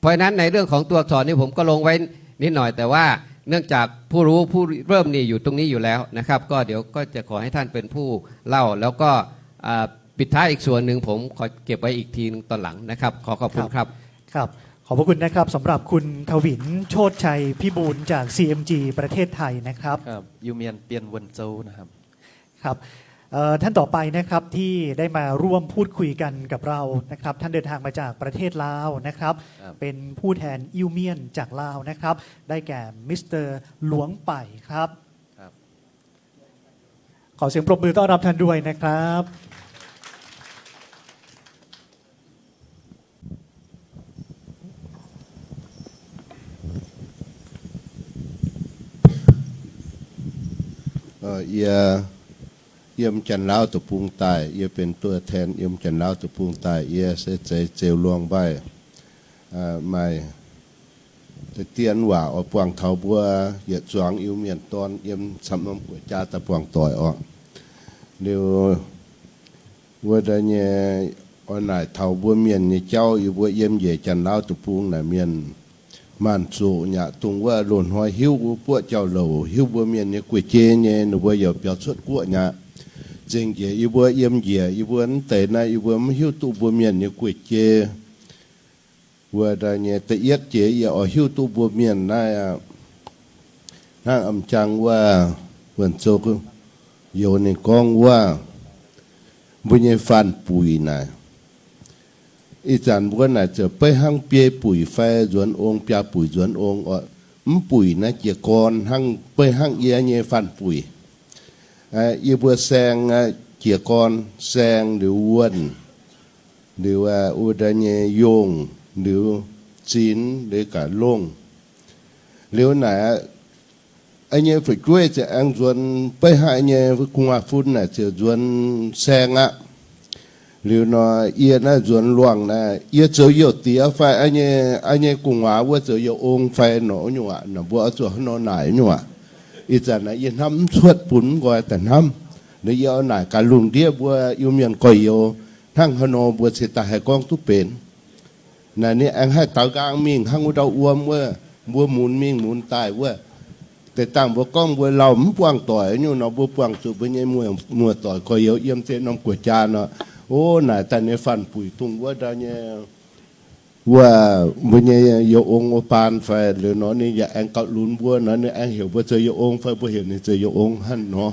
เพราะฉะนั้นในเรื่องของตัวอักษรนี่ผมก็คงเก็บไว้อีกทีนึงตอนหลังนะครับ ก็เดี๋ยวก็จะขอให้ท่านเป็นผู้เล่า แล้วก็อ่า ปิดท้ายอีกส่วนหนึ่งผมขอเก็บไว้อีกทีนึงตอนหลังนะครับ ขอขอบคุณครับ ครับ ขอบพระคุณนะครับ สำหรับคุณทวิน โชติชัยพิบูลย์ จาก ซี เอ็ม จี ประเทศไทยนะครับ ครับ อยู่เมียนเปียนเวินโจวนะครับ ครับ เอ่อ ท่านต่อไปนะครับที่ได้มาร่วมพูดคุยกันกับเรานะครับ ท่านเดินทางมาจากประเทศลาวนะครับ ครับ เป็นผู้แทนอิวเมียนจากลาวนะครับ ได้แก่ มิสเตอร์ หลวงไปครับ ครับ ขอเสียงปรบมือต้อนรับท่านด้วยนะครับ Yie yiem Janx-Lauv deic-bung daaih, yie benx ตัวแทน yiem Janx-Lauv deic-bung daaih, yie se Zeiz Ziou Luang Mbaih. Maaih deix dien waac oix buangh taux mbuo yietc zuangx Iu-Mienh dorn yiem camv norm guoqv-jaa daaih buangh doic orqc. Liuz wuov deix nyei oix naaic taux mbuo mienh nyei jauv, yie mbuo yiem njiec Janx-Lauv deic-bung naaic mienh maanc zuqc nyaqc dongh wuov loz-hnoi hiuv wuov buoqv jauv-louc, hiuv mbuo mienh nyei guei-jei nyei, ninh mbuo yaac biaux cuotv guoqv nyaqc. Zengc njiec yie mbuo yiem njiec yie mbuo mv deix naaiv, yie mbuo mv hiuv duqv mbuo mienh nyei guei-jei. Wuov deix nyei da'yietv jiex yie oix hiuv duqv mbuo mienh naaiv aqv. Hnangv m'jangc wuov, wuonc zoux youz ninh gorngv wuov, mbuo nyei faan-buic naaic, ih zanc mbuo naaic ziouc beiv hnangv biei buic fai nzuonx ong, biaa buic nzuonx ong oc. Mv buic naaiv jiez gorn hnangv, beiv hnangv yie nyei faan-buic. Yie mbuo saeng jiez gorn, saeng liuz wuonh, liuz wuov deix nyei yongh, liuz zinx, liuz ga'longh. Liuz naaic, nyei fu'jueiv ziouc aengx nzuonx, beiv hnangv nyei gu'nguaaz-fun naaic ziouc nzuonx saeng aqv. Liuz nor, yie naaiv nzuonx luangh naaiv, yie zoux youh diex fai nyei, nyei gu'nguaaz wuov zoux youh ong fai nor nyungc aqv. Naaic mbuo oix zuqc hnangv nor naaic nyungc aqv. Ih zanc naaic yie hnamv mv cuotv bun mv nqoi daaih hnamv. Liuz yie oix naaic gaax lungh ndiev mbuo Iu-Mienh gorx-youz, hnangv haaix nor mbuo cingx daaih haih gorngv duqv benx. Naaic ninh aengx haih daaux nqaang mingh hnangv wuov ndau wuom wuov, mbuo munx mingh munx daaih wuov. Deix dangh mbuo gorngv mbuo lauh mv buangh doic nyungc nor, mbuo buangh zuqc mbuo nyei muoz-doic gorx-youz yiem ziex norm guoqv-jaa nor. O, naaic daaih nyei faan-buic dongh wuov ndau nyei wuov mbuo nyei youh ong wuov baan fai liuz nor, ninh yaac aengx gauh lunx mbuo nor, ninh aengx heuc mbuo zoux youh ong fai mbuo heuc ninh zoux youh ong hnangv nor.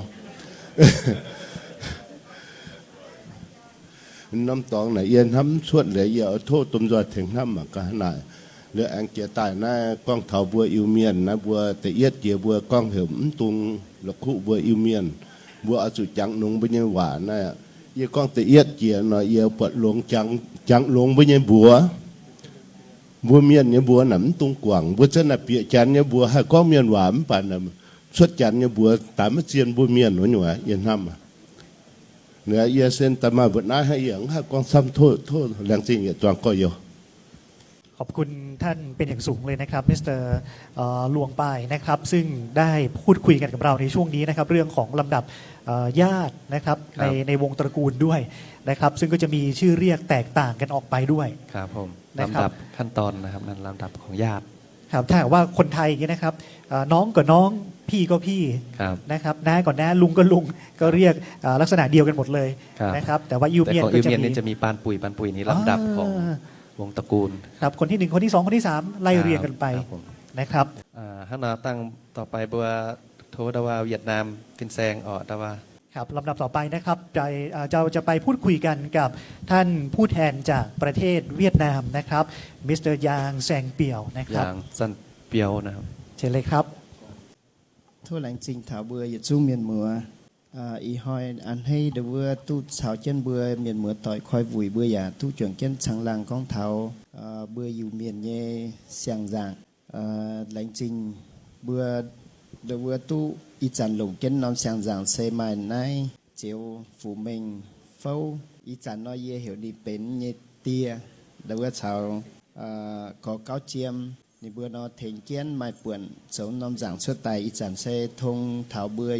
Norm dorngx naaic yie hnamv mv cuotv liuz, yie oix tov domh nzoih tengx hnamv mangc gaax hnangv naaic. Liuz aengx jiex daaih naaiv gorngv taux mbuo Iu-Mienh naaiv, mbuo da'yietv jiex mbuo gorngv heuc mv dungx la'kuqv mbuo Iu-Mienh, mbuo oix zuqc jangx longx mbuo nyei waac naaiv. Yie gorngv da'yietv jiex nor, yie buatc longx, jangx longx mbuo nyei mbuox. Mbuo mienh nyei mbuox naaic mv dungx guangc. Mbuo za'naaic bieqc Janx nyei mbuox haih gorngv mienh waac mv baac cuotv Janx nyei mbuox daaih maiv zien mbuo mienh wuov nyungc aqv, yie hnamv. Yie se daaih maaih mbuoqc naaiv hnangv, yie mv haih gorngv camv. Tov, tov laengz zingh yietc zuangx gorx-youz. ขอบคุณท่านเป็นอย่างสูงเลยนะครับ มิสเตอร์ เอ่อ หลวงไปนะครับ ซึ่งได้พูดคุยกันกับเราในช่วงนี้นะครับ เรื่องของลำดับ เอ่อ ญาตินะครับ ใน ครับ ในวงตระกูลด้วยนะครับ ซึ่งก็จะมีชื่อเรียกแตกต่างกันออกไปด้วย ครับผม นะครับ ลำดับขั้นตอนนะครับ นั่นลำดับของญาติ ครับ ถ้าหากว่าคนไทยอย่างนี้นะครับ เอ่อ น้องก็น้อง พี่ก็พี่ ครับ นะครับ น้าก็น้า ลุงก็ลุง ก็เรียก เอ่อ ลักษณะเดียวกันหมดเลย ครับ นะครับ แต่ว่าอิวเมียน แต่ของ ก็จะมี อิวเมียนนี่จะมีปานปุ๋ย ปานปุ๋ยนี่ลำดับของ อ่า วงตระกูล ครับ คนที่หนึ่ง คนที่สอง คนที่สาม ไล่เรียงกันไป ครับ ครับผม นะครับ อ่า เฮาหน่อตั้งต่อไป บัวโท ดาว่า เวียดนาม เป็นแซงออก ดาว่า ครับ ลำดับต่อไปนะครับ จะ เอ่อ เราจะไปพูดคุยกันกับท่านผู้แทนจากประเทศเวียดนามนะครับ มิสเตอร์ ยาง แซงเปียวนะครับ ยาง แซงเปียวนะครับ เชิญเลยครับ Tov laengz zingh taux mbuo yietc zungv mienh muoz. Ih hnoi a'hneiv ndau wuov duqv caux jienv mbuo mienh muoz-doic koi wuic, mbuo yaac duqv juangc jienv caangh laangh gorngv taux mbuo Iu-Mienh nyei siang-nzaangc. Laengz zingh mbuo ndau wuov duqv ih zanc longc jienv norm siang-nzaangc se maaih naaiv Ziou Fuqc Mengh Fouv. Ih zanc nor yie heuc ninh benx nyei die, ndau wuov caux Gorx Gauv Jiem. Ninh mbuo nor tengx jienv maaih buonc zoux norm nzaangc cuotv daaih. Ih zanc se tong taux mbuo,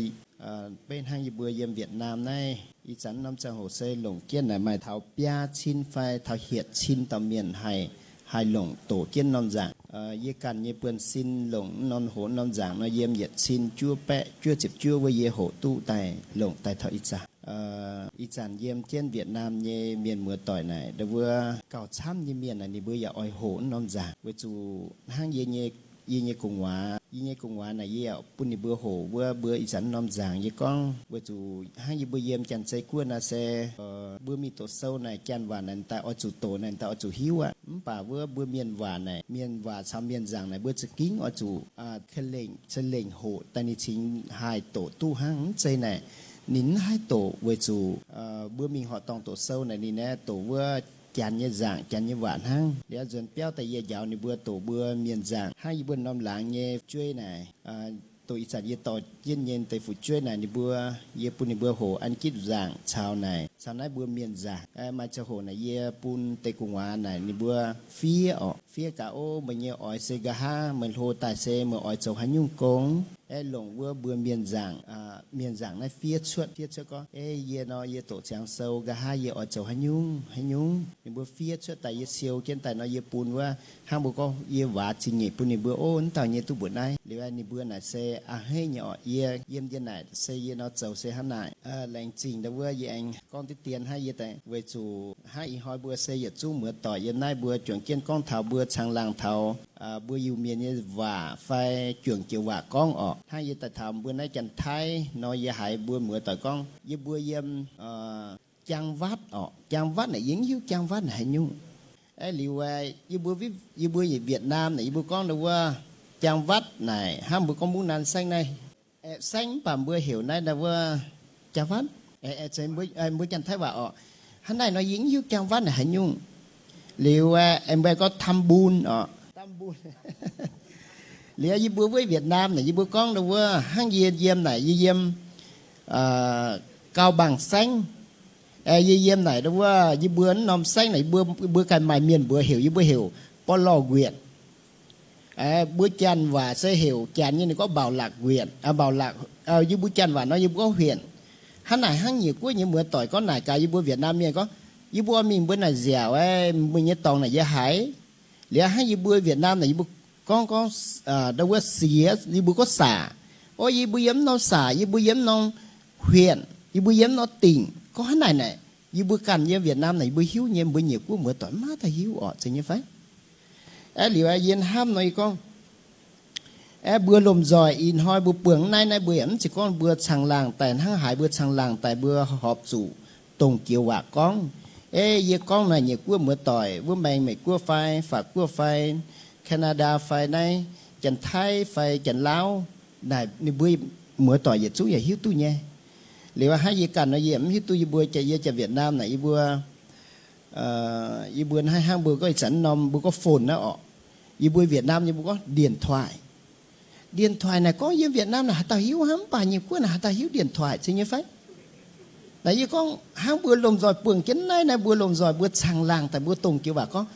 beiv hnangv yie mbuo yiem Việt Nam naaiv, ih zanc norm ziangh hoc se longc jienv naaic maaih taux biaa cin fai taux hietc cin dauh mienh haih, haih longc doqc jienv norm nzaangc. Yie ganh nyei buonv-sin longc norm hoqc norm nzaangc nor yiem yietc cin juov baeqv juov ziepc juov wuov yie hoqc duqv daaih longc daaih taux ih zanc. Ih zanc yiem jienv Việt Nam nyei mienh muoz-doic naaic, ndau wuov gauh camv nyei mienh naaic, ninh mbuo yaac oix hoqc norm nzaangc. Weic zuqc hnangv yie nyei yie nyei gu'nguaaz, yie nyei gu'nguaaz naaic yie bun ninh mbuo hoqc wuov mbuo ih zanc norm nzaangc yie gorngv weic zuqc hnangv yie mbuo yiem Janx-Zei Guoqv naaic se mbuo mingh doqc sou naaic Janx waac naaic daaih oix zuqc doqc naaic daaih oix zuqc hiuv aqv. Mv baac wuov mbuo mienh waac naaic, mienh waac caux mienh nzaangc naaic mbuo za'gengh oix zuqc ka'lengc, ca'lengc hoqc daaih ninh cingx haih doqc duqv hnangv. Mv zeiz naaic ninh mv haih doqc weic zuqc mbuo mingh horqc dorngh doqc sou naaic ninh aeqv, doqc wuov Janx nyei nzaangc, Janx nyei waac hnangv. Liuz nzuonx biauv daaih yie njaaux ninh mbuo doqc mbuo mienh nzaangc hnangv yie mbuo norm laangz nyei fu'jueiv naaic, doqc ih zanc yie dorh jienv nyei deix fu'jueiv naaic ninh mbuo, yie bun ninh mbuo hoqc An Gitv nzaangc caux naaic, caux naaiv mbuo mienh nzaangc. Maaih ziangh hoc naaic yie bun deix gu'nguaaz naaic ninh mbuo fiev orqc, fiev gaax, Ov, meih nyei oix se nqa'haav meih hlo daaih se meih oix zoux haaix nyungc gong? Aeqv, longc wuov mbuo mienh nzaangc, mienh nzaangc naaiv fiev cuotv, fiev cuotv gorngv, Ei, yie nor yie doqc ziangx sou, nqa'haav yie oix zoux haaix nyungc haaix nyungc. Ninh mbuo fiev cuotv daaih yie siou jienv daaih nor yie bun wuov hnangv mbuo gorngv yie waac zingh nyeic bun ninh mbuo, Ov, wuov dauh nyei duqv mbuoqc naaiv. Liuz ninh mbuo naaic se a'hneiv nyei orqc. Yie yiem ndie naaic se yie nor zoux se hnangv naaic. Laengz zingh ndau wuov yie aengx gorngv diqv dien hnangv yie daaih weic zuqc hnangv ih hnoi mbuo se yietc zungv muoz-doic yiem naaiv mbuo juangc jienv gorngv taux mbuo caangh laangh taux mbuo Iu-Mienh nyei waac fai juangc joux waac gorngv orqc. Hnangv yie daaih taux mbuo naaiv Janx-Taiv nor yie haiz mbuo muoz-doic gorngv yie mbuo yiem จังหวัด orqc. จังหวัด naaic yie mv hiuv จังหวัด naaic haaix nyungc. Aeqv, liuz yie mbuo, yie mbuo Việt Nam naaic yie mbuo gorngv ndau wuov จังหวัด naaic hnangv mbuo gorngv มุกดาหาร saengv naaiv, aeqv, saengv mv baac mbuo heuc naaiv ndau wuov จังหวัด. Mbuo Janx-Taiv waac orqc. Hnangv naaic nor yie mv hiuv จังหวัด naaic haaix nyungc. Liuz aeqv, mbuo gorngv ทำบุญ orqc. Liuz yie mbuo wuov Việt Nam naaic yie mbuo gorngv ndau wuov hnangv yie yiem naaic yie yiem Cao Bằng saengv. Yie yiem naaic ndau wuov yie mbuo wuov norm saengv naaic yie mbuo, mbuo ganh maaih mienh mbuox heuc, yie mbuo heuc บล Nguyện. Mbuo Janx waac se heuc Janx nyei ninh gorngv บางหลัก Nguyện, บางหลัก, yie mbuo Janx waac nor yie mbuo gorngv huyện. Hnangv naaic hnangv Nyiec Guoqv nyei muoz-doic gorngv naaic gaax yie mbuo Việt Nam mienh gorngv, yie mbuo mingh mbuo naaic nziaauc, mbuo nyei dorngx naaic yie haiz. Liuz hnangv yie mbuo Việt Nam naaic yie mbuo gorngv, gorngv ndau wuov siex, yie mbuo gorngv xã. O, yie mbuo yiem norm xã, yie mbuo yiem norm huyện, yie mbuo yiem norm tỉnh, gorngv hnangv naaic naaic, yie mbuo ganh yiem Việt Nam naaic yie mbuo hiuv nyei, mbuo Nyiec Guoqv muoz-doic maiv daaih hiuv orqc, zeiz nyei fai? Aeqv, liuz yie hnamv nor yie gorngv, aeqv, mbuo lomh nzoih ih hnoi mbuo buangh naaiv, naaiv mbuo yaac mv zeiz gorngv mbuo caangh laangh daaih hnangv haaix, mbuo caangh laangh daaih mbuo horpc zuqc dongh joux waac gorngv. Ei, yie gorngv naaic Nyiec Guoqv muoz-doic wuov maengx Meiv Guoqv fai Faac Guoqv fai Canada fai naaiv Janx-Taiv fai Janx-Lauv naaic ninh mbuo muoz-doic yietc zungv yaac hiuv duqv nyei. Liuz hnangv yie ganh nor yie mv hiuv duqv yie mbuo, yie Janx-Việt Nam naaic yie mbuo, yie mbuo hnangv, hnangv mbuo gorngv ih zanc norm mbuo gorngv phone naaiv orqc. Yie mbuo Việt Nam yie mbuo gorngv điện thoại. Điện thoại naaic gorngv yiem Việt Nam naaic haaix dauh hiuv hnangv, mv baac Nyiec Guoqv naaic haaix dauh hiuv điện thoại, zeiz nyei fai? Naaic yie gorngv hnangv mbuo lomh nzoih buangh jienv naaiv, naaiv mbuo lomh nzoih mbuo caangh laangh daaih mbuo dongh joux waac gorngv,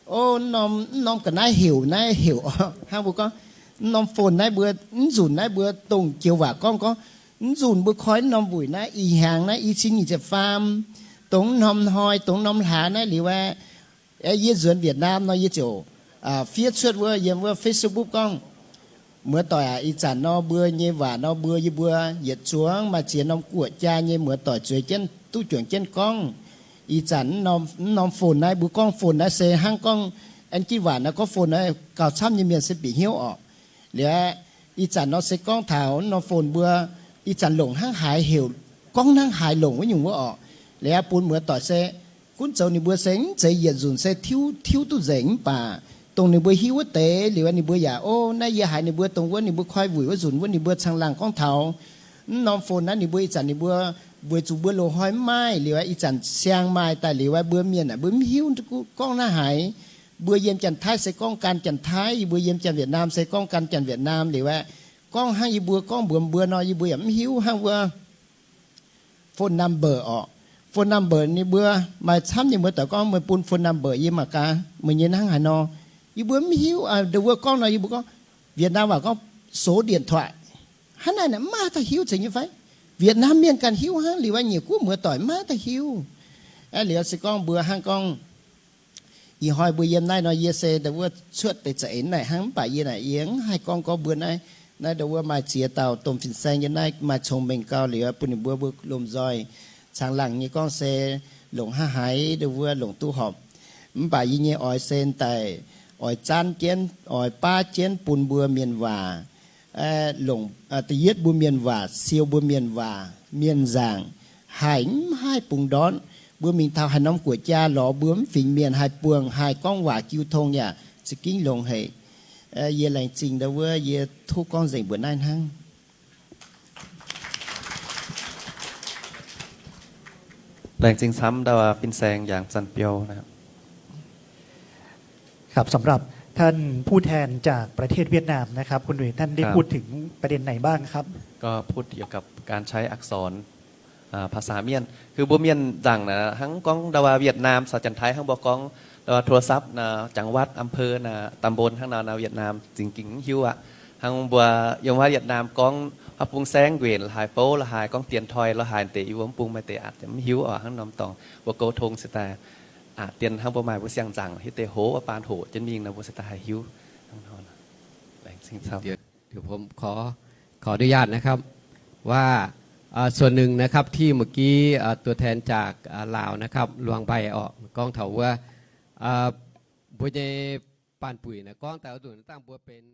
o, norm, norm ga'naaiv heuc naaiv heuc, hnangv mbuo gorngv, norm phone naaiv mbuo, mv nzunc naaiv mbuo dongh joux waac gorngv, gorngv, mv nzunc mbuo koi norm wuic naaiv, ih hnyangx naaiv, i cin nyic ziepc faam, dongh norm hnoi, dongh norm hlaax naaiv liuz aeqv, yie nzuonx Việt Nam nor yie ziouc fiev cuotv wuov yiem wuov Facebook gorngv, muoz-doic aac, ih zanc nor mbuo nyei waac nor mbuo, yie mbuo yietc zungv maaih ziex norm guoqv jaa nyei muoz-doic zueiz jienv duqv juangc jienv gorngv. Ih zanc mv norm phone naaiv, mbuo gorngv phone naaiv se hnangv gorngv An Gitv waac naaiv gorngv phone naaiv gauh camv nyei mienh se bieqc hnyouv orqc. Liuz aqv, ih zanc nor se gorngv taux mv norm phone mbuo ih zanc longc hnangv haaix heuc, gorngv hnangv haaix longc wuov nyungc wuov orqc. Liuz aqv, bun muoz-doic se gunv zoux ninh mbuo se mv zeiz yietc nzunc se tiuv, tiuv duqv nzengc mv baac dongh ninh mbuo hiuv wuov deix liuz ninh mbuo yaac, o, naaiv yie haiz ninh mbuo dongh wuov ninh mbuo koi wuic wuov nzunc wuov ninh mbuo caangh laangh gorngv taux mv norm phone naaiv ninh mbuo ih zanc ninh mbuo weic zuqc mbuo loz-hnoi mv maaih liuz aqv, ih zanc siang maaih daaih liuz aqv, mbuo mienh aac mbuo mv hiuv gorngv hnangv haaix. Mbuo yiem Janx-Taiv se gorngv gan Janx-Taiv, yie mbuo yiem Janx-Việt Nam se gorngv gan Janx-Việt Nam liuz aqv, gorngv hnangv yie mbuo gorngv mbuox mbuo nor yie mbuo yaac mv hiuv hnangv wuov phone number orqc. Phone number ninh mbuo maaih camv nyei muoz-doic gorngv meih bun phone number yie mangc gaax meih nyei hnangv haaix nor. Yie mbuo mv hiuv, ndongc wuov gorngv nor yie mbuo gorngv, Việt Nam waac gorngv số điện thoại. Hnangv naaic naaic mv maaih dauh hiuv zeiz nyei fai? Việt Nam mienh ganh hiuv hnangv, liuz aqv Nyiec Guoqv muoz-doic mv maaih dauh hiuv. Aeqv, liuz se gorngv mbuo hnangv gorngv ih hnoi mbuo yiem naaiv nor yie se ndongc wuov cuotv deix za'eix naaic hnangv mv baac yie naaic yie mv haih gorngv gorngv mbuo naaiv, naaiv ndongc wuov maaih ziex dauh domh fin-saeng yiem naaiv maaih cong-mengh gau liuz bun ninh mbuo mbuo lomh nzoih caangh laangh nyei gorngv se longc hnangv haaix ndongc wuov longc duqv horpc. Mv baac yie nyei oix se daaih oix zaanv jienv, oix baav jienv bun mbuo mienh waac, longc, da'yietv mbuo mienh waac, siou mbuo mienh waac, mienh nzaangc, haih mv haih bungx ndortv. Mbuo mingh taux haaix norm guoqv-jaa lorz mbuo mv fingx mienh haih buangh, haih gorngv waac jiu tong yaac za'gengh longx haic. Yie laengz zingh ndau wuov, yie tov gorngv nzengc mbuoqc naaiv hnangv. แหล่งจริงซ้ำ ดาวา ปินแซง หยางจันเปียว นะครับ ครับ สำหรับท่านผู้แทนจากประเทศเวียดนามนะครับ คุณหนุ่ย ท่านได้พูดถึงประเด็นไหนบ้างครับ ก็พูดเกี่ยวกับการใช้อักษร อ่า ภาษาเมียน คือ มbuo mienh nzaangc naaic เฮา gorngv ดาวา เวียดนาม ภาษาจันทไทย เฮา mbuo gorngv ดาวา โทรศัพท์ naaic จังหวัด อำเภอ naaic ตำบล hnangv naaic เวียดนาม จริงๆ mv hiuv aqv. Hnangv mbuo yiem wuov เวียดนาม gorngv ผักบุ้งแซง nquenc la'haaix, โป๊ la'haaix, gorngv เตียนทอย la'haaix, deix yie mbuo mv bung maaih deix aqv, mv hiuv oc. Hnangv norm dorngx mbuo 沟通 se daaih aqc dien hnangv mbuo maaih mbuo siang-nzangc hiuv deix hoz wuov baan hoqc jienv mingh nor mbuo se daaih haih hiuv hnangv nor. เดี๋ยวผมขอ ขออนุญาตนะครับ ว่า เอ่อ ส่วนหนึ่งนะครับ ที่เมื่อกี้ เอ่อ ตัวแทนจาก เอ่อ ลาวนะครับ หลวงใบออก gorngv taux wuov เอ่อ mbuo nyei ปันปุ๋ย naaic gorngv daaih oix zuqc dangh mbuo benx